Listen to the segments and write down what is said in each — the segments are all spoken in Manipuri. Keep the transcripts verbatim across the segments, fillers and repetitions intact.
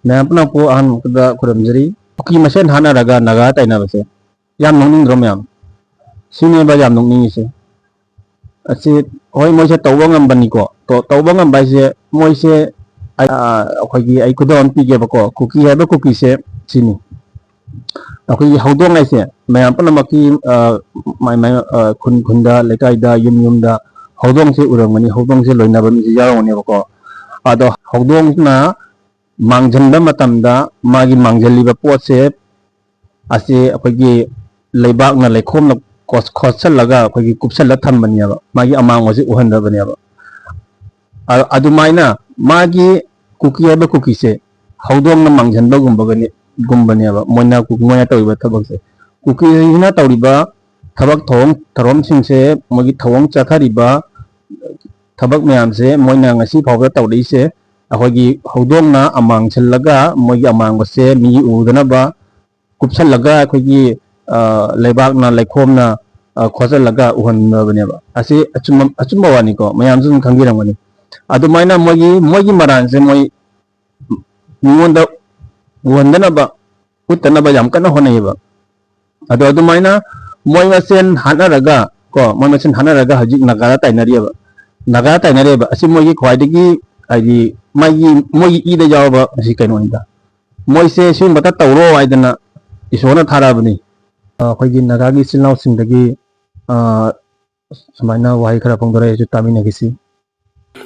ꯃꯌꯥꯝ ꯄꯨꯝꯅꯃꯛꯄꯨ ꯑꯍꯥꯟꯕꯗ ꯈꯨꯔꯨꯝꯖꯔꯤ꯫ ꯀꯨꯀꯤ ꯃꯁꯦꯟ ꯍꯥꯠꯅꯔꯒ ꯅꯥꯒꯥ ꯇꯥꯏꯅꯕꯁꯦ ꯌꯥꯝ ꯅꯣꯛꯅꯤꯡꯗ꯭ꯔꯣ ꯃꯌꯥꯝ? ꯁꯤꯅꯦꯕ ꯌꯥꯝ ꯅꯣꯛꯅꯤꯡꯉꯤꯁꯦ꯫ ꯑꯁꯤ, ꯍꯣꯏ, ꯃꯣꯏꯁꯦ ꯇꯧꯕ ꯉꯝꯕꯅꯤꯀꯣ꯫ ꯇꯧ-, ꯇꯧꯕ ꯉꯝꯕ ꯍꯥꯏꯁꯦ ꯃꯣꯏꯁꯦ, ꯑꯩ, ꯑ, ꯑꯩꯈꯣꯏꯒꯤ, ꯑꯩ ꯈꯨꯗꯝ ꯑꯃ ꯄꯤꯒꯦꯕꯀꯣ꯫ ꯀꯨꯀꯤ ꯍꯥꯏꯕ ꯀꯨꯀꯤꯁꯦ ꯁꯤꯅꯤ꯫ ꯑꯩꯈꯣꯏꯒꯤ ꯍꯧꯗꯣꯡ ꯍꯥꯏꯁꯦ ꯃꯌꯥꯝ ꯄꯨꯝꯅꯃꯛꯀꯤ, ꯑ, ꯃꯥꯏ ꯃꯥꯏ, ꯑ, ꯈꯨꯟ ꯈꯨꯟꯗ, ꯂꯩꯀꯥꯏꯗ, ꯌꯨꯝ ꯌꯨꯝꯗ ꯍꯧꯗꯣꯡꯁꯦ ꯎꯔꯝꯒꯅꯤ, ꯍꯧꯗꯣꯡꯁꯦ ꯂꯣꯏꯅꯕ ꯃꯤꯁꯦ ꯌꯥꯎꯔꯝꯒꯅꯦꯕꯀꯣ꯫ ꯑꯗꯣ ꯍꯧꯗꯣꯡꯅ ꯃꯥꯡꯁꯤꯟꯕ ꯃꯇꯝꯗ ꯃꯥꯒꯤ ꯃꯥꯡꯁꯤꯜꯂꯤꯕ ꯄꯣꯠꯁꯦ ꯑꯁꯤ ꯑꯩꯈꯣꯏꯒꯤ ꯂꯩꯕꯥꯛꯅ, ꯂꯩꯈꯣꯝꯅ ꯀꯣꯠ-, ꯈꯣꯠꯆꯜꯂꯒ ꯑꯩꯈꯣꯏꯒꯤ ꯀꯨꯞꯁꯜꯂ ꯊꯝꯕꯅꯦꯕ, ꯃꯥꯒꯤ ꯑꯃꯥꯡꯕꯁꯤ ꯎꯍꯟꯗꯕꯅꯦꯕ꯫ ꯑ-, ꯑꯗꯨꯃꯥꯏꯅ ꯃꯥꯒꯤ ꯀꯨꯀꯤ ꯍꯥꯏꯕ ꯀꯨꯀꯤꯁꯦ ꯍꯧꯗꯣꯡꯅ ꯃꯥꯡꯁꯤꯟꯕꯒꯨꯝꯕꯒꯅꯤ, ꯒꯨꯝꯕꯅꯦꯕ ꯃꯣꯏꯅ ꯀꯨ-, ꯃꯣꯏꯅ ꯇꯧꯔꯤꯕ ꯊꯕꯛꯁꯦ꯫ ꯀꯨꯀꯤꯁꯤꯡꯁꯤꯅ ꯇꯧꯔꯤꯕ ꯊꯕꯛ ꯊꯧꯔꯝ, ꯊꯧꯔꯝꯁꯤꯡꯁꯦ, ꯃꯣꯏꯒꯤ ꯊꯧꯑꯣꯡ ꯆꯠꯊꯔꯤꯕ ꯊꯕꯛ ꯃꯌꯥꯝꯁꯦ, ꯃꯣꯏꯅ ꯉꯁꯤ ꯐꯥꯎꯕꯗ ꯇꯧꯔꯛꯏꯁꯦ, ꯑꯩꯈꯣꯏꯒꯤ ꯍꯧꯗꯣꯡꯅ ꯑꯃꯥꯡ ꯁꯤꯜꯂꯒ ꯃꯣꯏꯒꯤ ꯑꯃꯥꯡꯕꯁꯦ ꯃꯤ ꯎꯗꯅꯕ ꯀꯨꯞꯁꯜꯂꯒ ꯑꯩꯈꯣꯏꯒꯤ, ꯑ, ꯂꯩꯕꯥꯛꯅ, ꯂꯩꯈꯣꯝꯅ, ꯑ, ꯈꯣꯠꯆꯜꯂꯒ ꯎꯍꯟꯕꯅꯦꯕ꯫ ꯑꯁꯤ ꯑꯆꯨꯝꯕ, ꯑꯆꯨꯝꯕ ꯋꯥꯅꯤꯀꯣ, ꯃꯌꯥꯝꯁꯨ ꯑꯗꯨꯝ ꯈꯪꯕꯤꯔꯝꯒꯅꯤ꯫ ꯑꯗꯨꯃꯥꯏꯅ ꯃꯣꯏꯒꯤ, ꯃꯣꯏꯒꯤ ꯃꯔꯥꯟꯁꯦ ꯃꯣꯏ ꯃꯤꯉꯣꯟꯗ ꯎꯍꯟꯗꯅꯕ, ꯎꯠꯇꯅꯕ ꯌꯥꯝ ꯀꯟꯅ ꯍꯣꯠꯅꯩꯌꯦꯕ꯫ ꯑꯗꯣ ꯑꯗꯨꯃꯥꯏꯅ ꯃꯣꯏ ꯃꯁꯦꯟ ꯍꯥꯠꯅꯔꯒ, ꯀꯣ, ꯃꯣꯏ ꯃꯁꯦꯟ ꯍꯥꯠꯅꯔꯒ ꯍꯧꯖꯤꯛ ꯅꯥꯒꯥꯗ ꯇꯥꯏꯅꯔꯤꯑꯕ꯫ ꯅꯥꯒꯥꯗ ꯇꯥꯏꯅꯔꯤꯑꯕ꯫ ꯑꯁꯤ ꯃꯣꯏꯒꯤ ꯈ꯭ꯋꯥꯏꯗꯒꯤ, ꯍꯥꯏꯗꯤ, ꯃꯥꯒꯤ, ꯃꯣꯏꯒꯤ ꯏꯗ ꯌꯥꯎꯔꯕ ꯑꯁꯤ ꯀꯩꯅꯣꯅꯤꯗ꯫ ꯃꯣꯏꯁꯦ ꯁꯤꯒꯨꯝꯕꯇ ꯇꯧꯔꯣ ꯍꯥꯏꯗꯅ ꯏꯁꯣꯔꯅ ꯊꯥꯔꯛꯑꯕꯅꯤ꯫ ꯑ, ꯑꯩꯈꯣꯏꯒꯤ ꯅꯥꯒꯥꯒꯤ ꯏꯆꯤꯜ ꯏꯅꯥꯎꯁꯤꯡꯗꯒꯤ, ꯑ, ꯁꯨꯃꯥꯏꯅ ꯋꯥꯍꯩ ꯈꯔ ꯐꯣꯡꯗꯣꯔꯛꯑꯦ, ꯑꯩꯁꯨ ꯇꯥꯃꯤꯟꯅꯈꯤꯁꯤ꯫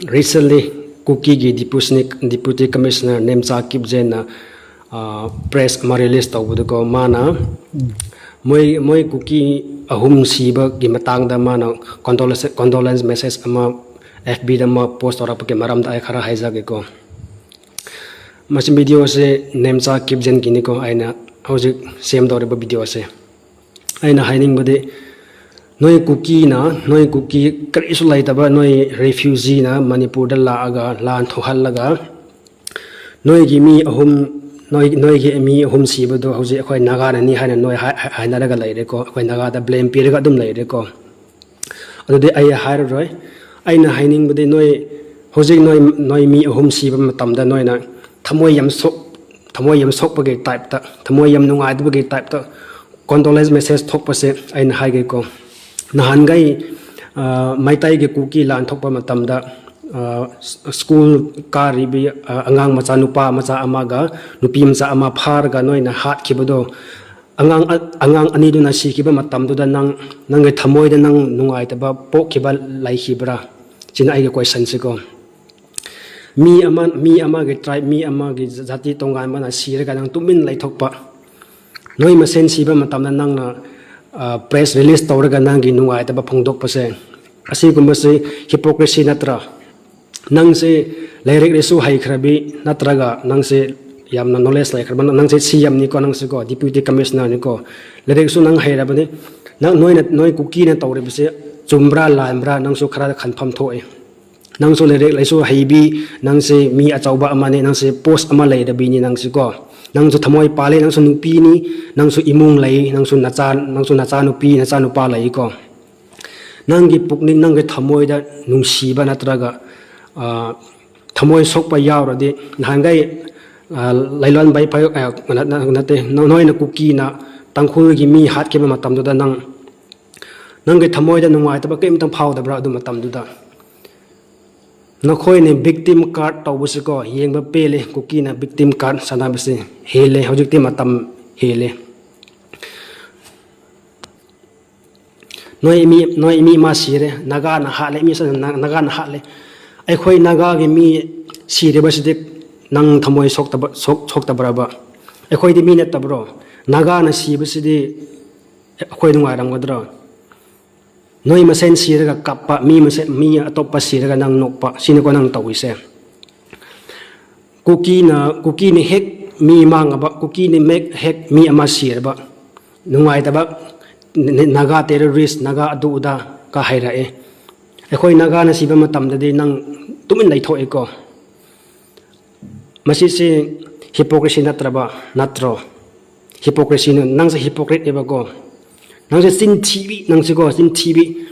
Recently, ꯀꯨꯀꯤꯒꯤ Deputy, Deputy Commissioner Nemcha ꯀꯤꯞꯖꯦꯟꯅ, ꯑ, press ꯑꯃ release ꯇꯧꯕꯗꯀꯣ, ꯃꯥꯅ ꯃꯣꯏ, ꯃꯣꯏ ꯀꯨꯀꯤ ꯑꯍꯨꯝ ꯁꯤꯕꯒꯤ ꯃꯇꯥꯡꯗ ꯃꯥꯅ condolence, condolence message ꯑꯃ F B ꯗ ꯑꯃ post ꯇꯧꯔꯛꯄꯒꯤ ꯃꯔꯝꯗ ꯑꯩ ꯈꯔ ꯍꯥꯏꯖꯒꯦꯀꯣ꯫ ꯃꯁꯤ video ꯑꯁꯦ ꯅꯦꯝꯆꯥ ꯀꯤꯞꯖꯦꯟꯒꯤꯅꯤꯀꯣ, ꯑꯩꯅ ꯍꯧꯖꯤꯛ ꯁꯦꯝꯗꯧꯔꯤꯕ video ꯑꯁꯦ꯫ ꯑꯩꯅ ꯍꯥꯏꯅꯤꯡꯕꯗꯤ, ꯅꯣꯏ ꯀꯨꯀꯤꯅ, ꯅꯣꯏ ꯀꯨꯀꯤ ꯀꯔꯤꯁꯨ ꯂꯩꯇꯕ, ꯅꯣꯏ refugeeꯅ ꯃꯅꯤꯄꯨꯔꯗ ꯂꯥꯛꯑꯒ ꯂꯥꯟ ꯊꯣꯛꯍꯜꯂꯒ, ꯅꯣꯏꯒꯤ ꯃꯤ ꯑꯍꯨꯝ, ꯅꯣꯏ, ꯅꯣꯏꯒꯤ ꯃꯤ ꯑꯍꯨꯝ ꯁꯤꯕꯗꯣ ꯍꯧꯖꯤꯛ ꯑꯩꯈꯣꯏ ꯅꯥꯒꯥꯅꯅꯤ ꯍꯥꯏꯅ ꯅꯣꯏ ꯍꯥꯏ-, ꯍꯥꯏ-, ꯍꯥꯏꯅꯔꯒ ꯂꯩꯔꯦꯀꯣ, ꯑꯩꯈꯣꯏ ꯅꯥꯒꯥꯗ blame ꯄꯤꯔꯒ ꯑꯗꯨꯝ ꯂꯩꯔꯦꯀꯣ꯫ ꯑꯗꯨꯗꯤ ꯑꯩ ꯍꯥꯏꯔꯔꯣꯏ꯫ ꯑꯩꯅ ꯍꯥꯏꯅꯤꯡꯕꯗꯤ, ꯅꯣꯏ ꯍꯧꯖꯤꯛ ꯅꯣꯏ, ꯅꯣꯏ ꯃꯤ ꯑꯍꯨꯝ ꯁꯤꯕ ꯃꯇꯝꯗ ꯅꯣꯏꯅ ꯊꯃꯣꯏ ꯌꯥꯝ ꯁꯣꯛ-, ꯊꯃꯣꯏ ꯌꯥꯝ ꯁꯣꯛꯄꯒꯤ ꯇꯥꯏꯞꯇ, ꯊꯃꯣꯏ ꯌꯥꯝ ꯅꯨꯡꯉꯥꯏꯇꯕꯒꯤ ꯇꯥꯏꯞꯇ ꯀꯣꯟꯗꯣꯂꯦꯟꯁ ꯃꯦꯁꯦꯖ ꯊꯣꯛꯄꯁꯦ ꯑꯩꯅ ꯍꯥꯏꯒꯦꯀꯣ꯫ ꯅꯍꯥꯟꯈꯩ ꯃꯩꯇꯩꯒꯤ ꯀꯨꯀꯤ ꯂꯥꯟ ꯊꯣꯛꯄ ꯃꯇꯝꯗ ꯁ꯭ꯀꯨꯜ ꯀꯥꯔꯤꯕꯤ ꯑꯉꯥꯡ ꯃꯆꯥ ꯅꯨꯄꯥ ꯃꯆꯥ ꯑꯃꯒ ꯅꯨꯄꯤ ꯃꯆꯥ ꯑꯃ ꯐꯥꯔꯒ ꯅꯣꯏꯅ ꯍꯥꯠꯈꯤꯕꯗꯣ, ꯑꯉꯥꯡ ꯑꯉꯥꯡ ꯑꯅꯤꯗꯨꯅ ꯁꯤꯈꯤꯕ ꯃꯇꯝꯗꯨꯗ ꯅꯪ, ꯅꯪꯒꯤ ꯊꯃꯣꯏꯗ ꯅꯪ ꯅꯨꯡꯉꯥꯏꯇꯕ ꯄꯣꯛꯈꯤꯕ ꯂꯩꯈꯤꯕ꯭ꯔꯥ? ꯁꯤꯅ ꯑꯩꯒꯤ ꯀꯣꯏꯁꯟꯁꯤꯀꯣ꯫ ꯃꯤ ꯑꯃ, ꯃꯤ ꯑꯃꯒꯤ ꯇ꯭ꯔꯥꯏꯕ, ꯃꯤ ꯑꯃꯒꯤ ꯖꯥꯇꯤ ꯇꯣꯉꯥꯟꯕꯅ ꯁꯤꯔꯒ ꯅꯪ ꯇꯨꯃꯤꯟ ꯂꯩꯊꯣꯛꯄ, ꯅꯣꯏ ꯃꯁꯦꯟ ꯁꯤꯕ ꯃꯇꯝꯗ ꯅꯪꯅ ꯄ꯭ꯔꯦꯁ ꯔꯤꯂꯤꯁ ꯇꯧꯔꯒ ꯅꯪꯒꯤ ꯅꯨꯡꯉꯥꯏꯇꯕ ꯐꯣꯡꯗꯣꯛꯄꯁꯦ, ꯑꯁꯤꯒꯨꯝꯕꯁꯤ ꯍꯤꯄꯣꯀ꯭ꯔꯦꯁꯤ ꯅꯠꯇ꯭ꯔꯥ? ꯅꯪꯁꯦ ꯂꯥꯏꯔꯤꯛ ꯂꯥꯏꯁꯨ ꯍꯩꯈ꯭ꯔꯕꯤ ꯅꯠꯇ꯭ꯔꯒ ꯅꯪꯁꯦ ꯌꯥꯝꯅ ꯅꯣꯂꯦꯖ ꯂꯩꯈ꯭ꯔꯕ, ꯅꯪꯁꯦ ꯁꯤ ꯑꯦꯝꯅꯤꯀꯣ, ꯅꯪꯁꯦꯀꯣ, ꯗꯤꯄ꯭ꯌꯨꯇꯤ ꯀꯃꯤꯁꯅꯔꯅꯤꯀꯣ, ꯂꯥꯏꯔꯤꯛꯁꯨ ꯅꯪ ꯍꯩꯔꯕꯅꯤ, ꯅꯪ, ꯅꯣꯏꯅ, ꯅꯣꯏ ꯀꯨꯀꯤꯅ ꯇꯧꯔꯤꯕꯁꯦ ꯆꯨꯝꯕ꯭ꯔꯥ ꯂꯥꯟꯕ꯭ꯔꯥ ꯅꯪꯁꯨ ꯈꯔ ꯈꯟꯐꯝ ꯊꯣꯛꯑꯦ꯫ ꯅꯪꯁꯨ ꯂꯥꯏꯔꯤꯛ ꯂꯥꯏꯁꯨ ꯍꯩꯕꯤ, ꯅꯪꯁꯦ ꯃꯤ ꯑꯆꯧꯕ ꯑꯃꯅꯤ, ꯅꯪꯁꯦ ꯄꯣꯁ ꯑꯃ ꯂꯩꯔꯕꯤꯅꯤ ꯅꯪꯁꯤꯀꯣ꯫ ꯅꯪꯁꯨ ꯊꯃꯣꯏ ꯄꯥꯜꯂꯤ, ꯅꯪꯁꯨ ꯅꯨꯄꯤꯅꯤ, ꯅꯪꯁꯨ ꯏꯃꯨꯡ ꯂꯩ, ꯅꯪꯁꯨ ꯅꯆꯥ, ꯅꯪꯁꯨ ꯅꯆꯥꯅꯨꯄꯤ, ꯅꯆꯥꯅꯨꯄꯥ ꯂꯩꯀꯣ꯫ ꯅꯪꯒꯤ ꯄꯨꯛꯅꯤꯡ, ꯅꯪꯒꯤ ꯊꯃꯣꯏꯗ ꯅꯨꯡꯁꯤꯕ ꯅꯠꯇ꯭ꯔꯒ, ꯑ, ꯊꯃꯣꯏ ꯁꯣꯛꯄ ꯌꯥꯎꯔꯗꯤ, ꯅꯍꯥꯟꯈꯩ, ꯑ, ꯂꯥꯏꯂꯣꯟ ꯕꯩ ꯐꯥꯏ-, ꯑ, ꯅ-, ꯅ-, ꯅꯠꯇꯦ, ꯅ-, ꯅꯣꯏꯅ ꯀꯨꯀꯤꯅ ꯇꯥꯡꯈꯨꯜꯒꯤ ꯃꯤ ꯍꯥꯠꯈꯤꯕ ꯃꯇꯝꯗꯨꯗ ꯅꯪ, ꯅꯪꯒꯤ ꯊꯃꯣꯏꯗ ꯅꯨꯡꯉꯥꯏꯇꯕ ꯀꯔꯤꯝꯇ ꯐꯥꯎꯗꯕ꯭ꯔꯥ ꯑꯗꯨ ꯃꯇꯝꯗꯨꯗ? ꯅꯈꯣꯏꯅ ꯚꯤꯛꯇꯤꯝ ꯀꯥꯔꯠ ꯇꯧꯕꯁꯤꯀꯣ, ꯌꯦꯡꯕ ꯄꯦꯜꯂꯦ꯫ ꯀꯨꯀꯤꯅ ꯚꯤꯛꯇꯤꯝ ꯀꯥꯔꯠ ꯁꯥꯟꯅꯕꯁꯦ ꯍꯦꯜꯂꯦ, ꯍꯧꯖꯤꯛꯇꯤ ꯃꯇꯝ ꯍꯦꯜꯂꯦ꯫ ꯅꯣꯏ ꯃꯤ, ꯅꯣꯏ ꯃꯤ ꯑꯃ ꯁꯤꯔꯦ, ꯅꯥꯒꯥꯅ ꯍꯥꯠꯂꯦ, ꯃꯤ ꯑꯁꯤꯅ ꯅꯥ-, ꯅꯥꯒꯥꯅ ꯍꯥꯠꯂꯦ꯫ ꯑꯩꯈꯣꯏ ꯅꯥꯒꯥꯒꯤ ꯃꯤ ꯁꯤꯔꯤꯕꯁꯤꯗꯤ ꯅꯪ ꯊꯃꯣꯏ ꯁꯣꯛꯇꯕ, ꯁꯣꯛ-, ꯁꯣꯛꯇꯕ꯭ꯔꯕ? ꯑꯩꯈꯣꯏꯗꯤ ꯃꯤ ꯅꯠꯇꯕ꯭ꯔꯣ? ꯅꯥꯒꯥꯅ ꯁꯤꯕꯁꯤꯗꯤ ꯑꯩꯈꯣꯏ ꯅꯨꯡꯉꯥꯏꯔꯝꯒꯗ꯭ꯔꯣ? ꯅꯣꯏ ꯃꯁꯦꯟ ꯁꯤꯔꯒ ꯀꯞꯄ, ꯃꯤ ꯃꯁꯦꯟ, ꯃꯤ ꯑꯇꯣꯞꯄ ꯁꯤꯔꯒ ꯅꯪ ꯅꯣꯛꯄ, ꯁꯤꯅꯤꯀꯣ ꯅꯪ ꯇꯧꯔꯤꯁꯦ꯫ ꯀꯨꯀꯤꯅ, ꯀꯨꯀꯤꯅ ꯍꯦꯛ ꯃꯤ ꯃꯥꯡꯉꯕ, ꯀꯨꯀꯤꯅ ꯃꯦꯛ ꯍꯦꯛ ꯃꯤ ꯑꯃ ꯁꯤꯔꯕ, ꯅꯨꯡꯉꯥꯏꯇꯕ, ꯅ-, ꯅ-, ꯅꯥꯒꯥ ꯇꯦꯔꯣꯔꯤꯁ, ꯅꯥꯒꯥ ꯑꯗꯨ ꯑꯗꯥ ꯀ ꯍꯥꯏꯔꯛꯑꯦ꯫ ꯑꯩꯈꯣꯏ ꯅꯥꯒꯥꯅ ꯁꯤꯕ ꯃꯇꯝꯗꯗꯤ ꯅꯪ ꯇꯨꯃꯤꯟ ꯂꯩꯊꯣꯛꯑꯦꯀꯣ꯫ ꯃꯁꯤꯁꯦ ꯍꯤꯄꯣꯀ꯭ꯔꯦꯁꯤ ꯅꯠꯇ꯭ꯔꯕ, ꯅꯠꯇ꯭ꯔꯣ? ꯍꯤꯄꯣꯀ꯭ꯔꯦꯁꯤꯅ, ꯅꯪꯁꯦ ꯍꯤꯄꯣꯀ꯭ꯔꯤꯠꯅꯦꯕꯀꯣ꯫ ꯅꯪꯁꯦ ꯆꯤꯟ ꯊꯤꯕꯤ, ꯅꯪꯁꯦꯀꯣ, ꯆꯤꯟ ꯊꯤꯕꯤ꯫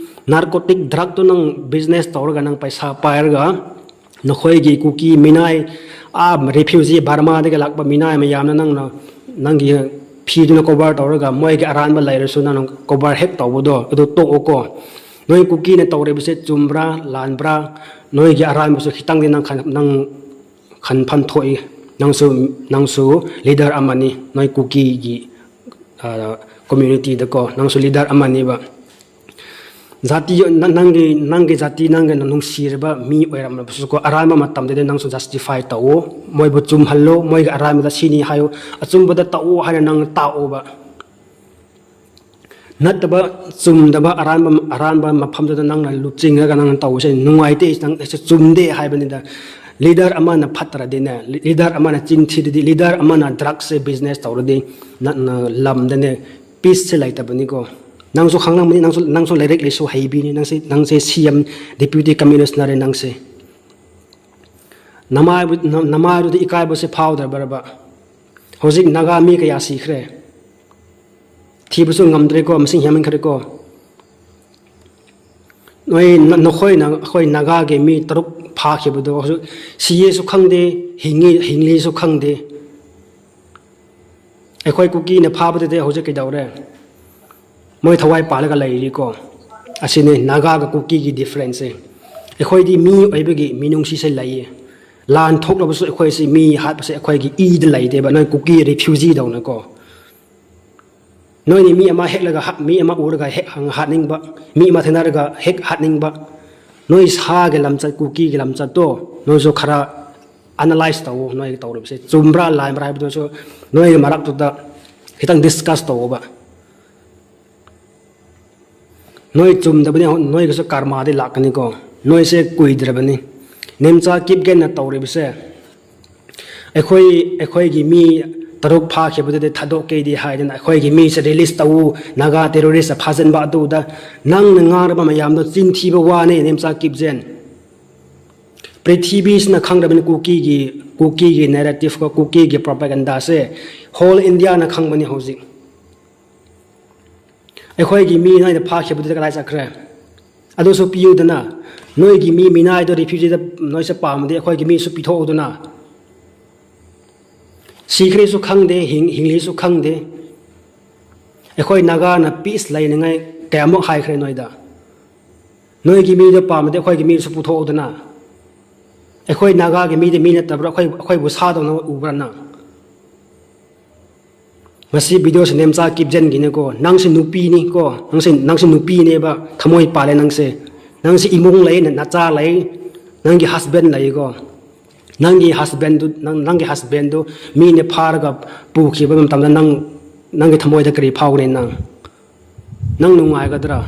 ꯅꯥꯔꯀꯣꯇꯤꯛ ꯗ꯭ꯔꯒꯇꯣ ꯅꯪ ꯕꯤꯖꯤꯅꯦꯁ ꯇꯧꯔꯒ, ꯅꯪ ꯄꯩꯁꯥ ꯄꯥꯏꯔꯒ, ꯅꯈꯣꯏꯒꯤ ꯀꯨꯀꯤ ꯃꯤꯅꯥꯏ ꯑꯥ ꯔꯤꯐ꯭ꯌꯨꯖꯤ ꯕꯔꯃꯥꯗꯒꯤ ꯂꯥꯛꯄ ꯃꯤꯅꯥꯏ ꯃꯌꯥꯝꯅ ꯅꯪꯅ ꯅꯪꯒꯤ ꯐꯤꯗꯨꯅ ꯀꯣꯚꯔ ꯇꯧꯔꯒ ꯃꯣꯏꯒꯤ ꯑꯔꯥꯟꯕ ꯂꯩꯔꯁꯨ ꯅꯪꯅ ꯀꯣꯚꯔ ꯍꯦꯛ ꯇꯧꯕꯗꯣ ꯑꯗꯨ ꯇꯣꯛꯑꯣꯀꯣ꯫ ꯅꯣꯏ ꯀꯨꯀꯤꯅ ꯇꯧꯔꯤꯕꯁꯦ ꯆꯨꯝꯕ꯭ꯔꯥ ꯂꯥꯟꯕ꯭ꯔꯥ? ꯅꯣꯏꯒꯤ ꯑꯔꯥꯟꯕꯁꯨ ꯈꯤꯇꯪꯗꯤ ꯅꯪ ꯈꯟ- ꯅꯪ ꯈꯟꯐꯝ ꯊꯣꯛꯏ꯫ ꯅꯪꯁꯨ ꯅꯪꯁꯨ ꯂꯤꯗꯔ ꯑꯃꯅꯤ, ꯅꯣꯏ ꯀꯨꯀꯤꯒꯤ ꯀꯝꯃ꯭ꯌꯨꯅꯤꯇꯤꯗꯀꯣ ꯅꯪꯁꯨ ꯂꯤꯗꯔ ꯑꯃꯅꯦꯕ꯫ ꯖꯥꯇꯤ ꯅ- ꯅꯪꯒꯤ ꯅꯪꯒꯤ ꯖꯥꯇꯤ ꯅꯪꯒꯤ ꯅꯨꯡꯁꯤꯔꯕ ꯃꯤ ꯑꯣꯏꯔꯝꯂꯕꯁꯨꯀꯣ, ꯑꯔꯥꯟꯕ ꯃꯇꯝꯗꯗꯤ ꯅꯪꯁꯨ ꯖꯁꯇꯤꯐꯥꯏ ꯇꯧꯑꯣ, ꯃꯣꯏꯕꯨ ꯆꯨꯝꯍꯜꯂꯣ, ꯃꯣꯏꯒꯤ ꯑꯔꯥꯟꯕꯗ ꯁꯤꯅꯤ ꯍꯥꯏꯌꯨ, ꯑꯆꯨꯝꯕꯗ ꯇꯧꯑꯣ ꯍꯥꯏꯅ ꯅꯪ ꯇꯥꯛꯑꯣꯕ꯫ ꯅꯠꯇꯕ ꯆꯨꯝꯗꯕ ꯑꯔꯥꯟꯕ ꯑꯔꯥꯟꯕ ꯃꯐꯝꯗꯨꯗ ꯅꯪꯅ ꯂꯨꯞꯆꯤꯡꯉꯒ ꯅꯪꯅ ꯇꯧꯕꯁꯦ ꯅꯨꯡꯉꯥꯏꯇꯦ, ꯅꯪ ꯑꯩꯁꯦ ꯆꯨꯝꯗꯦ ꯍꯥꯏꯕꯅꯤꯗ꯫ ꯂꯤꯗꯔ ꯑꯃꯅ ꯐꯠꯇ꯭ꯔꯗꯤꯅꯦ, ꯂꯤꯗꯔ ꯑꯃꯅ ꯆꯤꯟ ꯊꯤꯔꯗꯤ, ꯂꯤꯗꯔ ꯑꯃꯅ ꯗ꯭ꯔꯒꯁꯦ ꯕꯤꯖꯤꯅꯦꯁ ꯇꯧꯔꯗꯤ, ꯅ- ꯅ- ꯂꯝꯗꯅꯦ ꯄꯤꯁꯁꯦ ꯂꯩꯇꯕꯅꯤꯀꯣ꯫ ꯅꯪꯁꯨ ꯈꯪꯂꯝꯒꯅꯤ, ꯅꯪꯁꯨ ꯅꯪꯁꯨ ꯂꯥꯏꯔꯤꯛ ꯂꯥꯏꯁꯨ ꯍꯩꯕꯤꯅꯤ, ꯅꯪꯁꯦ ꯅꯪꯁꯦ ꯁꯤ ꯑꯦꯝ, ꯗꯤꯄ꯭ꯌꯨꯇꯤ ꯀꯃꯤꯁꯅꯔꯅꯦ ꯅꯪꯁꯦ꯫ ꯅꯃꯥꯏꯕꯨ ꯅ- ꯅꯃꯥꯏꯗꯨꯗ ꯏꯀꯥꯏꯕꯁꯦ ꯐꯥꯎꯗ꯭ꯔꯕ꯭ꯔꯕ? ꯍꯧꯖꯤꯛ ꯅꯥꯒꯥ ꯃꯤ ꯀꯌꯥ ꯁꯤꯈ꯭ꯔꯦ? ꯊꯤꯕꯁꯨ ꯉꯝꯗ꯭ꯔꯦꯀꯣ, ꯃꯁꯤꯡ ꯍꯦꯟꯃꯟꯈ꯭ꯔꯦꯀꯣ꯫ ꯅꯣꯏ ꯅ- ꯅꯈꯣꯏꯅ ꯑꯩꯈꯣꯏ ꯅꯥꯒꯥꯒꯤ ꯃꯤ ꯇꯔꯨꯛ ꯐꯥꯈꯤꯕꯗꯣ ꯍꯧꯖꯤꯛ ꯁꯤꯌꯦꯁꯨ ꯈꯪꯗꯦ, ꯍꯤꯡꯉꯤ ꯍꯤꯡꯂꯤꯁꯨ ꯈꯪꯗꯦ꯫ ꯑꯩꯈꯣꯏ ꯀꯨꯀꯤꯅ ꯐꯥꯕꯗꯗꯤ ꯍꯧꯖꯤꯛ ꯀꯩꯗꯧꯔꯦ? ꯃꯣꯏ ꯊꯋꯥꯏ ꯄꯥꯜꯂꯒ ꯂꯩꯔꯤꯀꯣ꯫ ꯑꯁꯤꯅꯤ ꯅꯥꯒꯥꯒ ꯀꯨꯀꯤꯒꯤ ꯗꯤꯐ꯭ꯔꯦꯟꯁꯁꯦ꯫ ꯑꯩꯈꯣꯏꯗꯤ ꯃꯤ ꯑꯣꯏꯕꯒꯤ ꯃꯤꯅꯨꯡꯁꯤꯁꯦ ꯂꯩꯌꯦ꯫ ꯂꯥꯟ ꯊꯣꯛꯂꯕꯁꯨ ꯑꯩꯈꯣꯏꯁꯤ ꯃꯤ ꯍꯥꯠꯄꯁꯦ ꯑꯩꯈꯣꯏꯒꯤ ꯏꯗ ꯂꯩꯇꯦꯕ, ꯅꯣꯏ ꯀꯨꯀꯤ ꯔꯤꯐ꯭ꯌꯨꯖꯤꯗꯧꯅꯀꯣ꯫ ꯅꯣꯏꯅꯤ ꯃꯤ ꯑꯃ ꯍꯦꯛꯂꯒ ꯍꯥ- ꯃꯤ ꯑꯃ ꯎꯔꯒ ꯍꯦꯛ ꯍꯪ- ꯍꯥꯠꯅꯤꯡꯕ, ꯃꯤ ꯑꯃ ꯊꯦꯡꯅꯔꯒ ꯍꯦꯛ ꯍꯥꯠꯅꯤꯡꯕ꯫ ꯅꯣꯏ ꯁꯥꯒꯤ ꯂꯝꯆꯠ, ꯀꯨꯀꯤꯒꯤ ꯂꯝꯆꯠꯇꯣ ꯅꯣꯏꯁꯨ ꯈꯔ ꯑꯦꯅꯥꯂꯥꯏꯁ ꯇꯧꯋꯣ꯫ ꯅꯣꯏ ꯇꯧꯔꯤꯕꯁꯦ ꯆꯨꯝꯕ꯭ꯔꯥ ꯂꯥꯟꯕ꯭ꯔꯥ ꯍꯥꯏꯕꯗꯨꯁꯨ ꯅꯣꯏꯒꯤ ꯃꯔꯛꯇꯨꯗ ꯈꯤꯇꯪ ꯗꯤꯁꯀꯁ ꯇꯧꯋꯣꯕ꯫ ꯅꯣꯏ ꯆꯨꯝꯗꯕꯅꯤ, ꯅꯣꯏꯒꯤꯁꯨ ꯀꯔꯃꯥꯗꯤ ꯂꯥꯛꯀꯅꯤꯀꯣ꯫ ꯅꯣꯏꯁꯦ ꯀꯨꯏꯗ꯭ꯔꯕꯅꯤ꯫ ꯅꯦꯝꯆꯥ ꯀꯤꯞꯒꯦꯟꯅ ꯇꯧꯔꯤꯕꯁꯦ, ꯑꯩꯈꯣꯏ ꯑꯩꯈꯣꯏꯒꯤ ꯃꯤ ꯇꯔꯨꯛ ꯐꯥꯈꯤꯕꯗꯨꯗꯤ ꯊꯥꯗꯣꯛꯀꯦꯗꯤ ꯍꯥꯏꯗꯅ ꯑꯩꯈꯣꯏꯒꯤ ꯃꯤꯁꯦ ꯔꯤꯂꯤꯁ ꯇꯧꯎ, ꯅꯥꯒꯥ ꯇꯦꯔꯣꯔꯤꯁ ꯐꯥꯖꯤꯟꯕ ꯑꯗꯨꯗ ꯅꯪꯅ ꯉꯥꯡꯔꯕ ꯃꯌꯥꯝꯗꯣ ꯆꯤꯟꯊꯤꯕ ꯋꯥꯅꯦ ꯅꯦꯝꯆꯥ ꯀꯤꯞꯖꯦꯟ꯫ ꯄ꯭ꯔꯤꯊꯤꯕꯤꯁꯤꯅ ꯈꯪꯔꯕꯅꯤ ꯀꯨꯀꯤꯒꯤ ꯀꯨꯀꯤꯒꯤ ꯅꯦꯔꯦꯇꯤꯞꯀ ꯀꯨꯀꯤꯒꯤ ꯄ꯭ꯔꯣꯄꯥꯒꯦꯟꯗꯥꯁꯦ ꯍꯣꯜ ꯏꯟꯗꯤꯌꯥꯅ ꯈꯪꯕꯅꯤ ꯍꯧꯖꯤꯛ꯫ ꯑꯩꯈꯣꯏꯒꯤ ꯃꯤ ꯅꯣꯏꯅ ꯐꯥꯈꯤꯕꯗꯨꯗꯤ ꯀꯗꯥꯏ ꯆꯠꯈ꯭ꯔꯦ? ꯑꯗꯨꯁꯨ ꯄꯤꯌꯨꯗꯅ꯫ ꯅꯣꯏꯒꯤ ꯃꯤ ꯃꯤꯅꯥꯏꯗꯣ ꯔꯤꯐ꯭ꯌꯨꯖꯤꯗ ꯅꯣꯏꯁꯦ ꯄꯥꯝꯃꯗꯤ ꯑꯩꯈꯣꯏꯒꯤ ꯃꯤꯁꯨ ꯄꯤꯊꯣꯛꯎꯗꯅ꯫ ꯁꯤꯈ꯭ꯔꯦꯁꯨ ꯈꯪꯗꯦ, ꯍꯤꯡ-, ꯍꯤꯡꯂꯤꯁꯨ ꯈꯪꯗꯦ꯫ ꯑꯩꯈꯣꯏ ꯅꯥꯒꯥꯅ ꯄꯤꯁ ꯂꯩꯅꯤꯡꯉꯥꯏ ꯀꯌꯥꯃꯨꯛ ꯍꯥꯏꯈ꯭ꯔꯦ ꯅꯣꯏꯗ? ꯅꯣꯏꯒꯤ ꯃꯤꯗꯣ ꯄꯥꯝꯃꯗꯤ ꯑꯩꯈꯣꯏꯒꯤ ꯃꯤꯁꯨ ꯄꯨꯊꯣꯛꯎꯗꯅ꯫ ꯑꯩꯈꯣꯏ ꯅꯥꯒꯥꯒꯤ ꯃꯤꯗꯤ ꯃꯤ ꯅꯠꯇꯕ꯭ꯔꯥ? ꯑꯩꯈꯣꯏ, ꯑꯩꯈꯣꯏꯕꯨ ꯁꯥꯗꯧꯅ ꯎꯕ꯭ꯔꯥ ꯅꯪ? ꯉꯁꯤ ꯚꯤꯗꯤꯑꯣꯁꯤ ꯅꯦꯝꯆꯥ ꯀꯤꯞꯖꯦꯟꯒꯤꯅꯤꯀꯣ꯫ ꯅꯪꯁꯤ ꯅꯨꯄꯤꯅꯤꯀꯣ꯫ ꯅꯪꯁꯤ, ꯅꯪꯁꯤ ꯅꯨꯄꯤꯅꯦꯕ꯫ ꯊꯃꯣꯏ ꯄꯥꯜꯂꯦ ꯅꯪꯁꯦ꯫ ꯅꯪꯁꯤ ꯏꯃꯨꯡ ꯂꯩ, ꯅꯆꯥ ꯂꯩ, ꯅꯪꯒꯤ ꯍꯁꯕꯦꯟ ꯂꯩꯀꯣ꯫ ꯅꯪꯒꯤ ꯍꯁꯕꯦꯟꯗꯨ, ꯅꯪ, ꯅꯪꯒꯤ ꯍꯁꯕꯦꯟꯗꯨ ꯃꯤꯅ ꯐꯥꯔꯒ ꯄꯨꯈꯤꯕ ꯃꯇꯝꯗ ꯅꯪ, ꯅꯪꯒꯤ ꯊꯃꯣꯏꯗ ꯀꯔꯤ ꯐꯥꯎꯒꯅꯤ ꯅꯪ? ꯅꯪ ꯅꯨꯡꯉꯥꯏꯒꯗ꯭ꯔꯥ?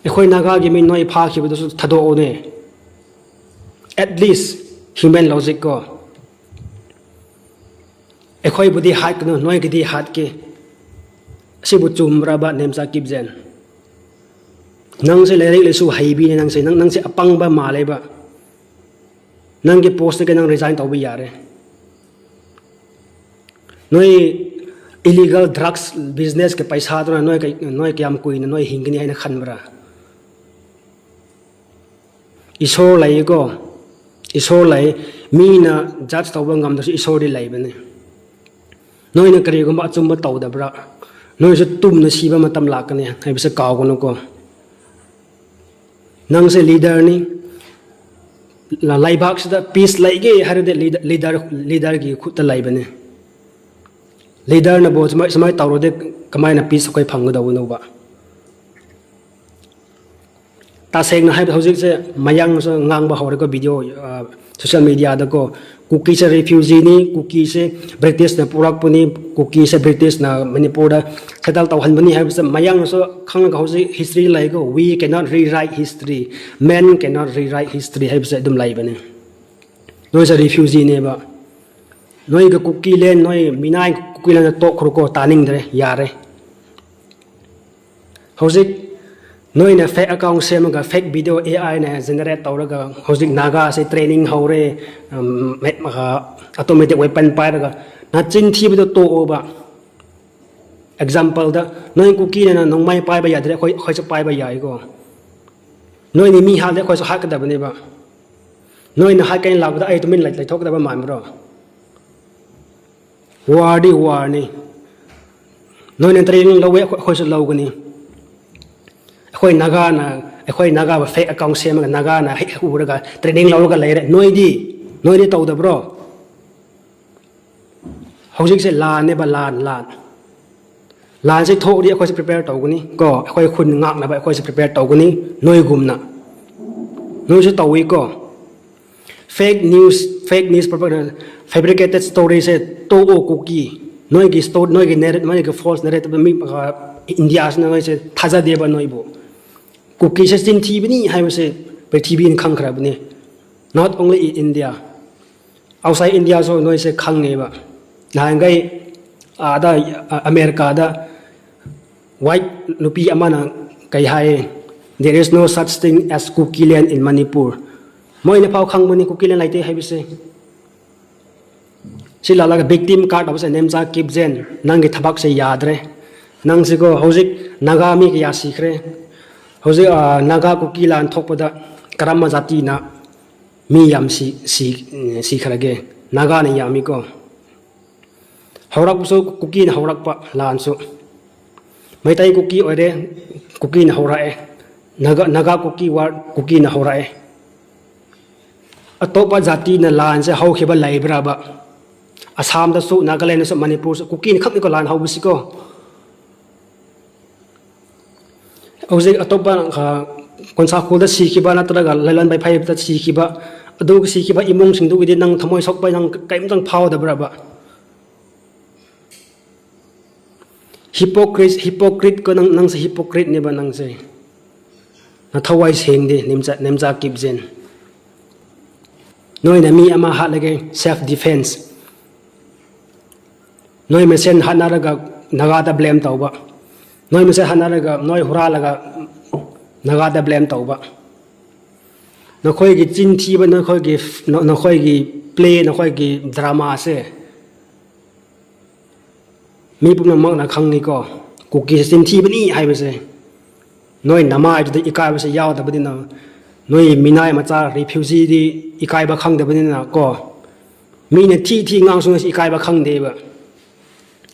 ꯑꯩꯈꯣꯏ ꯅꯥꯒꯥꯒꯤ ꯃꯤ ꯅꯣꯏ ꯐꯥꯈꯤꯕꯗꯨꯁꯨ ꯊꯥꯗꯣꯛꯑꯣꯅꯦ꯫ At least human logic ꯀꯣ꯫ ꯑꯩꯈꯣꯏꯕꯨꯗꯤ ꯍꯥꯠꯀꯅꯨ, ꯅꯣꯏꯒꯤꯗꯤ ꯍꯥꯠꯀꯦ꯫ ꯑꯁꯤꯕꯨ ꯆꯨꯝꯕ꯭ꯔꯕ, ꯅꯦꯝꯆꯥ ꯀꯤꯞꯖꯦꯟ? ꯅꯪꯁꯦ ꯂꯥꯏꯔꯤꯛ ꯂꯥꯏꯁꯨ ꯍꯩꯕꯤꯅꯦ ꯅꯪꯁꯦ꯫ ꯅꯪ, ꯅꯪꯁꯦ ꯑꯄꯪꯕ ꯃꯥꯜꯂꯦꯕ꯫ ꯅꯪꯒꯤ ꯄꯣꯁꯇꯒꯤ ꯅꯪ ꯔꯤꯖꯥꯏꯟ ꯇꯧꯕ ꯌꯥꯔꯦ꯫ ꯅꯣꯏ ꯏꯂꯤꯒꯦꯜ ꯗ꯭ꯔꯒꯁ ꯕꯤꯖꯤꯅꯦꯁꯀꯤ ꯄꯩꯁꯥꯗꯨꯅ ꯅꯣꯏ ꯀꯩ-, ꯅꯣꯏ ꯀꯌꯥꯝ ꯀꯨꯏꯅ ꯅꯣꯏ ꯍꯤꯡꯒꯅꯤ ꯍꯥꯏꯅ ꯈꯟꯕ꯭ꯔꯥ? ꯏꯁꯣꯔ ꯂꯩꯀꯣ, ꯏꯁꯣꯔ ꯂꯩ꯫ ꯃꯤꯅ ꯖꯖ ꯇꯧꯕ ꯉꯝꯗ꯭ꯔꯁꯨ ꯏꯁꯣꯔꯗꯤ ꯂꯩꯕꯅꯤ꯫ ꯅꯣꯏꯅ ꯀꯔꯤꯒꯨꯝꯕ ꯑꯆꯨꯝꯕ ꯇꯧꯗꯕ꯭ꯔꯥ? ꯅꯣꯏꯁꯨ ꯇꯨꯝꯅ ꯁꯤꯕ ꯃꯇꯝ ꯂꯥꯛꯀꯅꯤ ꯍꯥꯏꯕꯁꯦ ꯀꯥꯎꯒꯅꯨꯀꯣ꯫ ꯅꯪꯁꯦ ꯂꯤꯗꯔꯅꯤ꯫ ꯂ-, ꯂꯩꯕꯥꯛꯁꯤꯗ ꯄꯤꯁ ꯂꯩꯒꯦ ꯍꯥꯏꯔꯗꯤ ꯂꯤꯗ-, ꯂꯤꯗꯔ, ꯂꯤꯗꯔꯒꯤ ꯈꯨꯠꯇ ꯂꯩꯕꯅꯤ꯫ ꯂꯤꯗꯔꯅꯕꯨ ꯁꯨꯃꯥꯏ-, ꯁꯨꯃꯥꯏꯅ ꯇꯧꯔꯗꯤ ꯀꯃꯥꯏꯅ ꯄꯤꯁ ꯑꯩꯈꯣꯏ ꯐꯪꯒꯗꯧꯕꯅꯣꯕ? ꯇꯁꯦꯡꯅ ꯍꯥꯏꯕꯗ ꯍꯧꯖꯤꯛꯁꯦ ꯃꯌꯥꯡꯅꯁꯨ ꯉꯥꯡꯕ ꯍꯧꯔꯦꯀꯣ, ꯚꯤꯗꯤꯑꯣ, ꯑ, ꯁꯣꯁꯤꯌꯦꯜ ꯃꯤꯗꯤꯌꯥꯗꯀꯣ꯫ ꯀꯨꯀꯤꯁꯦ ꯔꯤꯐ꯭ꯌꯨꯖꯤꯅꯤ, ꯀꯨꯀꯤꯁꯦ ꯕ꯭ꯔꯤꯇꯤꯁꯅ ꯄꯨꯔꯛꯄꯅꯤ, ꯀꯨꯀꯤꯁꯦ ꯕ꯭ꯔꯤꯇꯤꯁꯅ ꯃꯅꯤꯄꯨꯔꯗ ꯁꯦꯇꯜ ꯇꯧꯍꯟꯕꯅꯤ ꯍꯥꯏꯕꯁꯦ ꯃꯌꯥꯡꯅꯁꯨ ꯈꯪꯉꯒ ꯍꯧꯖꯤꯛ ꯍꯤꯁꯇ꯭ꯔꯤ ꯂꯩꯀꯣ, "We cannot rewrite history, men cannot rewrite history" ꯍꯥꯏꯕꯁꯦ ꯑꯗꯨꯝ ꯂꯩꯕꯅꯤ꯫ ꯅꯣꯏꯁꯦ ꯔꯤꯐ꯭ꯌꯨꯖꯤꯅꯦꯕ꯫ ꯅꯣꯏꯒ ꯀꯨꯀꯤꯂꯦꯟ, ꯅꯣꯏ ꯃꯤꯅꯥꯏ ꯀꯨꯀꯤꯂꯦꯟꯗ ꯇꯣꯛꯈ꯭ꯔꯣꯀꯣ, ꯇꯥꯅꯤꯡꯗ꯭ꯔꯦ, ꯌꯥꯔꯦ꯫ ꯍꯧꯖꯤꯛ ꯅꯣꯏꯅ ꯐꯦꯛ ꯑꯦꯀꯥꯎꯟ ꯁꯦꯝꯃꯒ ꯐꯦꯛ ꯚꯤꯗꯤꯑꯣ ꯑꯦ ꯑꯥꯏꯅ ꯖꯦꯅꯦꯔꯦꯠ ꯇꯧꯔꯒ ꯍꯧꯖꯤꯛ ꯅꯥꯒꯥꯁꯦ ꯇ꯭ꯔꯦꯅꯤꯡ ꯍꯧꯔꯦ, ꯑꯝ, ꯃꯦꯠ-, ꯑ, ꯑꯣꯇꯣꯃꯦꯇꯤꯛ ꯋꯦꯄꯟ ꯄꯥꯏꯔꯒ ꯅꯆꯤꯟ ꯊꯤꯕꯗꯣ ꯇꯣꯛꯑꯣꯕ꯫ ꯑꯦꯛꯖꯥꯝꯄꯜꯗ ꯅꯣꯏ ꯀꯨꯀꯤꯅ ꯅꯣꯡꯃꯩ ꯄꯥꯏꯕ ꯌꯥꯗ꯭ꯔꯦ, ꯑꯩꯈꯣꯏ, ꯑꯩꯈꯣꯏꯁꯨ ꯄꯥꯏꯕ ꯌꯥꯏꯀꯣ꯫ ꯅꯣꯏꯅꯤ ꯃꯤ ꯍꯥꯠꯂꯦ, ꯑꯩꯈꯣꯏꯁꯨ ꯍꯥꯠꯀꯗꯕꯅꯦꯕ꯫ ꯅꯣꯏꯅ ꯍꯥꯠꯀꯦꯅ ꯂꯥꯛꯄꯗ ꯑꯩ ꯇꯨꯃꯤꯟ ꯂꯩ- ꯂꯩꯊꯣꯛꯀꯗꯕ ꯃꯥꯟꯕ꯭ꯔꯣ? ꯋꯥꯔꯗꯤ ꯋꯥꯔꯅꯤ꯫ ꯅꯣꯏꯅ ꯇ꯭ꯔꯦꯅꯤꯡ ꯂꯧꯋꯦ, ꯑꯩꯈꯣꯏ- ꯑꯩꯈꯣꯏꯁꯨ ꯂꯧꯒꯅꯤ꯫ ꯑꯩꯈꯣꯏ ꯅꯥꯒꯥꯅ, ꯑꯩꯈꯣꯏ ꯅꯥꯒꯥꯕꯨ ꯐꯦꯛ ꯑꯦꯀꯥꯎꯟ ꯁꯦꯝꯃꯒ ꯅꯥꯒꯥꯅ ꯍꯦꯛ ꯎꯔꯒ ꯇ꯭ꯔꯦꯅꯤꯡ ꯂꯧꯔꯒ ꯂꯩꯔꯦ꯫ ꯅꯣꯏꯗꯤ, ꯅꯣꯏꯗꯤ ꯇꯧꯗꯕ꯭ꯔꯣ? ꯍꯧꯖꯤꯛꯁꯦ ꯂꯥꯟꯅꯦꯕ, ꯂꯥꯟ, ꯂꯥꯟ꯫ ꯂꯥꯟꯁꯦ ꯊꯣꯛꯑꯗꯤ ꯑꯩꯈꯣꯏꯁꯦ ꯄ꯭ꯔꯤꯄꯦꯌꯔ ꯇꯧꯒꯅꯤ ꯀꯣ, ꯑꯩꯈꯣꯏ ꯈꯨꯟ ꯉꯥꯛꯅꯕ ꯑꯩꯈꯣꯏꯁꯦ ꯄ꯭ꯔꯤꯄꯦꯌꯔ ꯇꯧꯒꯅꯤ, ꯅꯣꯏꯒꯨꯝꯅ꯫ ꯅꯣꯏꯁꯨ ꯇꯧꯏꯀꯣ꯫ ꯐꯦꯛ ꯅ꯭ꯌꯨꯁ, ꯐꯦꯛ ꯅ꯭ꯌꯨꯁ, ꯐꯦꯕ꯭ꯔꯤꯀꯦꯇꯦꯠ ꯁ꯭ꯇꯣꯔꯤꯁꯦ ꯇꯣꯛꯑꯣ, ꯀꯨꯀꯤ꯫ ꯅꯣꯏꯒꯤ ꯁ꯭ꯇꯣ- ꯅꯣꯏꯒꯤ ꯅꯦꯔꯦꯠ- ꯅꯣꯏꯒꯤ ꯐꯣꯜꯁ ꯅꯦꯔꯦꯇꯤꯚ ꯃꯤ, ꯑ, ꯏꯟꯗꯤꯌꯥꯁꯤꯅ ꯅꯣꯏꯁꯦ ꯊꯥꯖꯗꯦꯕ ꯅꯣꯏꯕꯨ꯫ ꯀꯨꯀꯤꯁꯦ ꯆꯤꯟꯊꯤꯕꯅꯤ ꯍꯥꯏꯕꯁꯦ ꯄ꯭ꯔꯤꯊꯤꯕꯤꯅ ꯈꯪꯈ꯭ꯔꯕꯅꯤ꯫ Not only in India, outside ꯏꯟꯗꯤꯌꯥꯁꯨ ꯅꯣꯏꯁꯦ ꯈꯪꯉꯦꯕ꯫ ꯅꯍꯥꯟꯈꯩ ꯑꯥꯗ, ꯑ- ꯑꯃꯦꯔꯤꯀꯥꯗ ꯋꯥꯏꯠ ꯅꯨꯄꯤ ꯑꯃꯅ ꯀꯩ ꯍꯥꯏꯌꯦ? "There is no such thing as Kuki land in Manipur." ꯃꯣꯏꯅ ꯐꯥꯎ ꯈꯪꯕꯅꯤ ꯀꯨꯀꯤꯂꯦꯟ ꯂꯩꯇꯦ ꯍꯥꯏꯕꯁꯦ꯫ ꯁꯤ ꯂꯥꯛꯂꯒ ꯕꯤꯛꯇꯤꯝ ꯀꯥꯔꯠ ꯇꯧꯕꯁꯦ, ꯅꯦꯝꯆꯥ ꯀꯤꯞꯖꯦꯟ, ꯅꯪꯒꯤ ꯊꯕꯛꯁꯦ ꯌꯥꯗ꯭ꯔꯦ꯫ ꯅꯪꯁꯤꯀꯣ, ꯍꯧꯖꯤꯛ ꯅꯥꯒꯥ ꯃꯤ ꯀꯌꯥ ꯁꯤꯈ꯭ꯔꯦ? ꯍꯧꯖꯤꯛ, ꯑ, ꯅꯥꯒꯥ ꯀꯨꯀꯤ ꯂꯥꯟ ꯊꯣꯛꯄꯗ ꯀꯔꯝꯕ ꯖꯥꯇꯤꯅ ꯃꯤ ꯌꯥꯝ ꯁꯤ- ꯁꯤ- ꯁꯤꯈ꯭ꯔꯒꯦ? ꯅꯥꯒꯥꯅ ꯌꯥꯝꯃꯤꯀꯣ꯫ ꯍꯧꯔꯛꯄꯁꯨ ꯀꯨꯀꯤꯅ ꯍꯧꯔꯛꯄ ꯂꯥꯟꯁꯨ꯫ ꯃꯩꯇꯩ ꯀꯨꯀꯤ ꯑꯣꯏꯔꯦ, ꯀꯨꯀꯤꯅ ꯍꯧꯔꯛꯑꯦ꯫ ꯅꯥꯒꯥ- ꯅꯥꯒꯥ ꯀꯨꯀꯤ ꯋꯥꯔ, ꯀꯨꯀꯤꯅ ꯍꯧꯔꯛꯑꯦ꯫ ꯑꯇꯣꯞꯄ ꯖꯥꯇꯤꯅ ꯂꯥꯟꯁꯦ ꯍꯧꯈꯤꯕ ꯂꯩꯕ꯭ꯔꯕ? ꯑꯁꯥꯝꯗꯁꯨ, ꯅꯥꯒꯥꯂꯦꯟꯗꯁꯨ, ꯃꯅꯤꯄꯨꯔꯁꯨ ꯀꯨꯀꯤꯅ ꯈꯛꯅꯤꯀꯣ ꯂꯥꯟ ꯍꯧꯕꯁꯤꯀꯣ꯫ ꯍꯧꯖꯤꯛ ꯑꯇꯣꯞꯄ, ꯑ, ꯀꯣꯟꯁꯥꯈꯣꯜꯗ ꯁꯤꯈꯤꯕ ꯅꯠꯇ꯭ꯔꯒ ꯂꯥꯏꯂꯣꯟ ꯕꯩꯐꯩꯕꯗ ꯁꯤꯈꯤꯕ, ꯑꯗꯨ ꯁꯤꯈꯤꯕ ꯏꯃꯨꯡꯁꯤꯡꯗꯨꯒꯤꯗꯤ ꯅꯪ ꯊꯃꯣꯏ ꯁꯣꯛꯄ ꯅꯪ ꯀꯔꯤꯝꯇꯪ ꯐꯥꯎꯗꯕ꯭ꯔꯕ? ꯍꯤꯄꯣꯀ꯭ꯔꯤꯠ- ꯍꯤꯄꯣꯀ꯭ꯔꯤꯠꯀꯣ ꯅꯪ- ꯅꯪꯁꯦ ꯍꯤꯄꯣꯀ꯭ꯔꯤꯠꯅꯦꯕ ꯅꯪꯁꯦ꯫ ꯅꯊꯋꯥꯏ ꯁꯦꯡꯗꯦ, ꯅꯦꯝꯆꯥ- ꯅꯦꯝꯆꯥ ꯀꯤꯞꯖꯦꯟ꯫ ꯅꯣꯏꯅ ꯃꯤ ꯑꯃ ꯍꯥꯠꯂꯒꯦ, ꯁꯦꯜꯐ ꯗꯤꯐꯦꯟꯁ꯫ ꯅꯣꯏ ꯃꯁꯦꯟ ꯍꯥꯠꯅꯔꯒ ꯅꯥꯒꯥꯗ ꯕ꯭ꯂꯦꯝ ꯇꯧꯕ꯫ ꯅꯣꯏ ꯃꯁꯦꯟ ꯍꯥꯠꯅꯔꯒ ꯅꯣꯏ ꯍꯨꯔꯥꯜꯂꯒ ꯅꯥꯒꯥꯗ ꯕ꯭ꯂꯦꯝ ꯇꯧꯕ꯫ ꯅꯈꯣꯏꯒꯤ ꯆꯤꯟ ꯊꯤꯕ, ꯅꯈꯣꯏꯒꯤ ꯐ- ꯅ- ꯅꯈꯣꯏꯒꯤ ꯄ꯭ꯂꯦ, ꯅꯈꯣꯏꯒꯤ ꯗ꯭ꯔꯃꯥꯁꯦ ꯃꯤ ꯄꯨꯝꯅꯃꯛꯅ ꯈꯪꯅꯤꯀꯣ꯫ ꯀꯨꯀꯤꯁꯦ ꯆꯤꯟꯊꯤꯕꯅꯤ ꯍꯥꯏꯕꯁꯦ꯫ ꯅꯣꯏ ꯅꯃꯥꯏꯗꯨꯗ ꯏꯀꯥꯏꯕꯁꯦ ꯌꯥꯎꯗꯕꯅꯤꯅ ꯅꯣꯏ ꯃꯤꯅꯥꯏ ꯃꯆꯥ ꯔꯤꯐ꯭ꯌꯨꯖꯤꯗꯤ ꯏꯀꯥꯏꯕ ꯈꯪꯗꯕꯅꯤꯅ ꯀꯣ, ꯃꯤꯅ ꯊꯤ ꯊꯤ ꯉꯥꯡꯁꯨ ꯅꯣꯏꯁꯨ ꯏꯀꯥꯏꯕ ꯈꯪꯗꯦꯕ꯫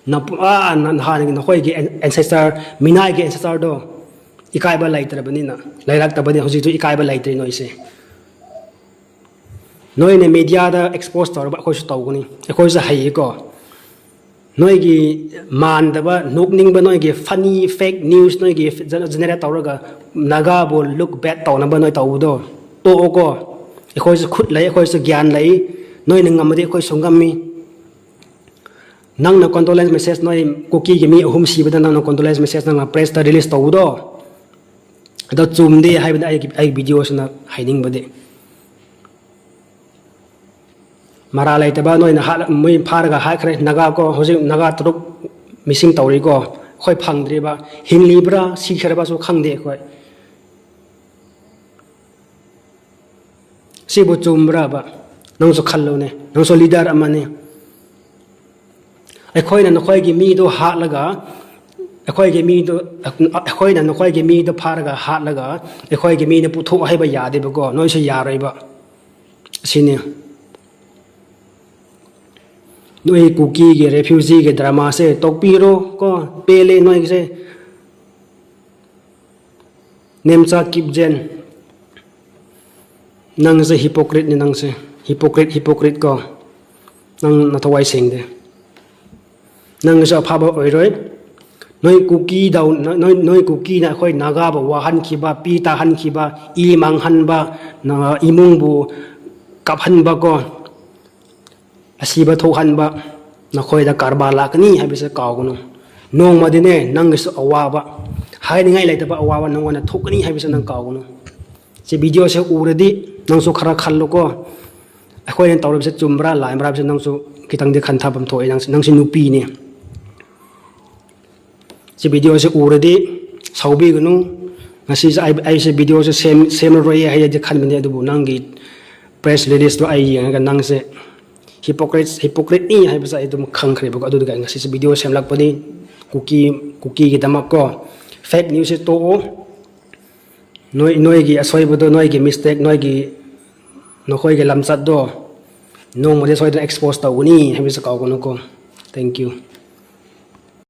ꯅꯄꯨ-, ꯑꯥ, ꯅ-, ꯅꯍꯥꯟꯒꯤ ꯅꯈꯣꯏꯒꯤ ꯑꯦꯟ-, ancestor, ꯃꯤꯅꯥꯏꯒꯤ ancestorꯗꯣ ꯏꯀꯥꯏꯕ ꯂꯩꯇ꯭ꯔꯕꯅꯤꯅ, ꯂꯩꯔꯛꯇꯕꯅꯤ, ꯍꯧꯖꯤꯛꯁꯨ ꯏꯀꯥꯏꯕ ꯂꯩꯇ꯭ꯔꯦ ꯅꯣꯏꯁꯦ꯫ ꯅꯣꯏꯅ ꯃꯦꯗꯤꯌꯥꯗ ꯑꯦꯛꯁꯄꯣꯖ ꯇꯧꯔꯕ ꯑꯩꯈꯣꯏꯁꯨ ꯇꯧꯒꯅꯤ, ꯑꯩꯈꯣꯏꯁꯨ ꯍꯩꯌꯦꯀꯣ꯫ ꯅꯣꯏꯒꯤ ꯃꯥꯟꯗꯕ, ꯅꯣꯛꯅꯤꯡꯕ, ꯅꯣꯏꯒꯤ funny fake news ꯅꯣꯏꯒꯤ ꯖꯦꯅꯦꯔꯦꯠ ꯇꯧꯔꯒ ꯅꯥꯒꯥꯕꯨ ꯂꯨꯛ ꯕꯦꯠ ꯇꯧꯅꯕ ꯅꯣꯏ ꯇꯧꯕꯗꯣ ꯇꯣꯛꯑꯣꯀꯣ꯫ ꯑꯩꯈꯣꯏꯁꯨ ꯈꯨꯠ ꯂꯩ, ꯑꯩꯈꯣꯏꯁꯨ ꯒ꯭ꯌꯥꯟ ꯂꯩ, ꯅꯣꯏꯅ ꯉꯝꯃꯗꯤ ꯑꯩꯈꯣꯏꯁꯨ ꯉꯝꯃꯤ꯫ ꯅꯪꯅ condolence message, ꯅꯣꯏ ꯀꯨꯀꯤꯒꯤ ꯃꯤ ꯑꯍꯨꯝ ꯁꯤꯕꯗ ꯅꯪꯅ condolence message ꯅꯪꯅ ꯄ꯭ꯔꯦꯁꯇ ꯔꯤꯂꯤꯁ ꯇꯧꯕꯗꯣ, ꯑꯗꯣ ꯆꯨꯝꯗꯦ ꯍꯥꯏꯕꯅꯤ ꯑꯩꯒꯤ, ꯑꯩꯒꯤ ꯚꯤꯗꯤꯑꯣꯁꯤꯅ ꯍꯥꯏꯅꯤꯡꯕꯗꯤ꯫ ꯃꯔꯥ ꯂꯩꯇꯕ ꯅꯣꯏꯅ ꯍꯥꯠ-, ꯃꯣꯏ ꯐꯥꯔꯒ ꯍꯥꯠꯈ꯭ꯔꯦ꯫ ꯅꯥꯒꯥ ꯀꯣ, ꯍꯧꯖꯤꯛ ꯅꯥꯒꯥ ꯇꯔꯨꯛ ꯃꯤꯁꯤꯡ ꯇꯧꯔꯤꯀꯣ, ꯑꯩꯈꯣꯏ ꯐꯪꯗ꯭ꯔꯤꯕ, ꯍꯤꯡꯂꯤꯕ꯭ꯔꯥ ꯁꯤꯈ꯭ꯔꯕꯁꯨ ꯈꯪꯗꯦ ꯑꯩꯈꯣꯏ꯫ ꯁꯤꯕꯨ ꯆꯨꯝꯕ꯭ꯔꯕ? ꯅꯪꯁꯨ ꯈꯜꯂꯨꯅꯦ, ꯅꯪꯁꯨ ꯂꯤꯗꯔ ꯑꯃꯅꯤ꯫ ꯑꯩꯈꯣꯏꯅ ꯅꯈꯣꯏꯒꯤ ꯃꯤꯗꯣ ꯍꯥꯠꯂꯒ, ꯑꯩꯈꯣꯏꯒꯤ ꯃꯤꯗꯣ, ꯑꯩꯈꯣꯏꯅ ꯅꯈꯣꯏꯒꯤ ꯃꯤꯗꯣ ꯐꯥꯔꯒ ꯍꯥꯠꯂꯒ ꯑꯩꯈꯣꯏꯒꯤ ꯃꯤꯗ ꯄꯨꯊꯣꯛ ꯍꯥꯏꯕ ꯌꯥꯗꯦꯕꯀꯣ, ꯅꯣꯏꯁꯨ ꯌꯥꯔꯣꯏꯕ꯫ ꯑꯁꯤꯅꯤ꯫ ꯅꯣꯏ ꯀꯨꯀꯤꯒꯤ ꯔꯤꯐ꯭ꯌꯨꯖꯤꯒꯤ ꯗ꯭ꯔꯃꯥꯁꯦ ꯇꯣꯛꯄꯤꯔꯣ ꯀꯣ, ꯄꯦꯜꯂꯦ ꯅꯣꯏꯒꯤꯁꯦ꯫ ꯅꯦꯝꯆꯥ ꯀꯤꯞꯖꯦꯟ, ꯅꯪꯁꯦ ꯍꯤꯄꯣꯀ꯭ꯔꯤꯠꯅꯤ, ꯅꯪꯁꯦ ꯍꯤꯄꯣꯀ꯭ꯔꯤꯠ, ꯍꯤꯄꯣꯀ꯭ꯔꯤꯠ ꯀꯣ, ꯅꯪ ꯅꯊꯋꯥꯏ ꯁꯦꯡꯗꯦ꯫ ꯅꯪꯒꯤꯁꯨ ꯑꯐꯕ ꯑꯣꯏꯔꯣꯏ꯫ ꯅꯣꯏ ꯀꯨꯀꯤꯗꯧ-, ꯅꯣꯏ, ꯅꯣꯏ ꯀꯨꯀꯤꯅ ꯑꯩꯈꯣꯏ ꯅꯥꯒꯥꯕꯨ ꯋꯥꯍꯟꯈꯤꯕ, ꯄꯤ ꯇꯥꯍꯟꯈꯤꯕ, ꯏ ꯃꯥꯡꯍꯟꯕ, ꯅ-, ꯏꯃꯨꯡꯕꯨ ꯀꯥꯞꯍꯟꯕ ꯀꯣ, ꯑꯁꯤꯕ ꯊꯣꯛꯍꯟꯕ, ꯅꯈꯣꯏꯗ ꯀꯔꯕꯥꯔ ꯂꯥꯛꯀꯅꯤ ꯍꯥꯏꯕꯁꯦ ꯀꯥꯎꯒꯅꯨ꯫ ꯅꯣꯡꯃꯗꯤꯅꯦ ꯅꯪꯒꯤꯁꯨ ꯑꯋꯥꯕ, ꯍꯥꯏꯅꯤꯡꯉꯥꯏ ꯂꯩꯇꯕ ꯑꯋꯥꯕ ꯅꯪꯉꯣꯟꯗ ꯊꯣꯛꯀꯅꯤ ꯍꯥꯏꯕꯁꯦ ꯅꯪ ꯀꯥꯎꯒꯅꯨ꯫ ꯁꯤ ꯚꯤꯗꯤꯑꯣꯁꯦ ꯎꯔꯗꯤ ꯅꯪꯁꯨ ꯈꯔ ꯈꯜꯂꯨꯀꯣ꯫ ꯑꯩꯈꯣꯏꯅ ꯇꯧꯔꯤꯕꯁꯦ ꯆꯨꯝꯕ꯭ꯔꯥ ꯂꯥꯟꯕ꯭ꯔꯥ ꯍꯥꯏꯕꯁꯦ ꯅꯪꯁꯨ ꯈꯤꯇꯪꯗꯤ ꯈꯟꯊꯐꯝ ꯊꯣꯛꯑꯦ꯫ ꯅꯪꯁꯤ, ꯅꯪꯁꯤ ꯅꯨꯄꯤꯅꯦ꯫ ꯁꯤ ꯚꯤꯗꯤꯑꯣꯁꯦ ꯎꯔꯗꯤ ꯁꯥꯎꯕꯤꯒꯅꯨ꯫ ꯉꯁꯤꯁꯦ ꯑꯩ, ꯑꯩꯁꯦ ꯚꯤꯗꯤꯑꯣꯁꯦ ꯁꯦꯝ-, ꯁꯦꯝꯂꯔꯣꯏ ꯍꯥꯏꯅꯗꯤ ꯈꯟꯕꯅꯦ, ꯑꯗꯨꯕꯨ ꯅꯪꯒꯤ ꯄ꯭ꯔꯦꯁ ꯔꯤꯂꯤꯁꯇꯣ ꯑꯩ ꯌꯦꯡꯉꯒ ꯅꯪꯁꯦ ꯍꯤꯄꯣꯀ꯭ꯔꯤꯠ, ꯍꯤꯄꯣꯀ꯭ꯔꯤꯠꯅꯤ ꯍꯥꯏꯕꯁꯦ ꯑꯩ ꯑꯗꯨꯝ ꯈꯪꯈ꯭ꯔꯦꯕꯀꯣ꯫ ꯑꯗꯨꯗꯨꯒ ꯉꯁꯤꯁꯦ ꯚꯤꯗꯤꯑꯣ ꯁꯦꯝꯂꯛꯄꯅꯤ꯫ ꯀꯨꯀꯤ, ꯀꯨꯀꯤꯒꯤꯗꯃꯛꯀꯣ꯫ ꯐꯦꯛ ꯅ꯭ꯌꯨꯁꯁꯦ ꯇꯣꯛꯑꯣ꯫ ꯅꯣꯏ ꯅꯣꯏꯒꯤ ꯑꯁꯣꯏꯕꯗꯣ, ꯅꯣꯏꯒꯤ ꯃꯤꯁꯇꯦꯛ, ꯅꯣꯏꯒꯤ ꯅꯈꯣꯏꯒꯤ ꯂꯝꯆꯠꯇꯣ ꯅꯣꯡꯃꯗꯤ ꯁꯣꯏꯗꯅ ꯑꯦꯛꯁꯄꯣꯖ ꯇꯧꯒꯅꯤ ꯍꯥꯏꯕꯁꯨ ꯀꯥꯎꯒꯅꯨꯀꯣ꯫ Thank you꯫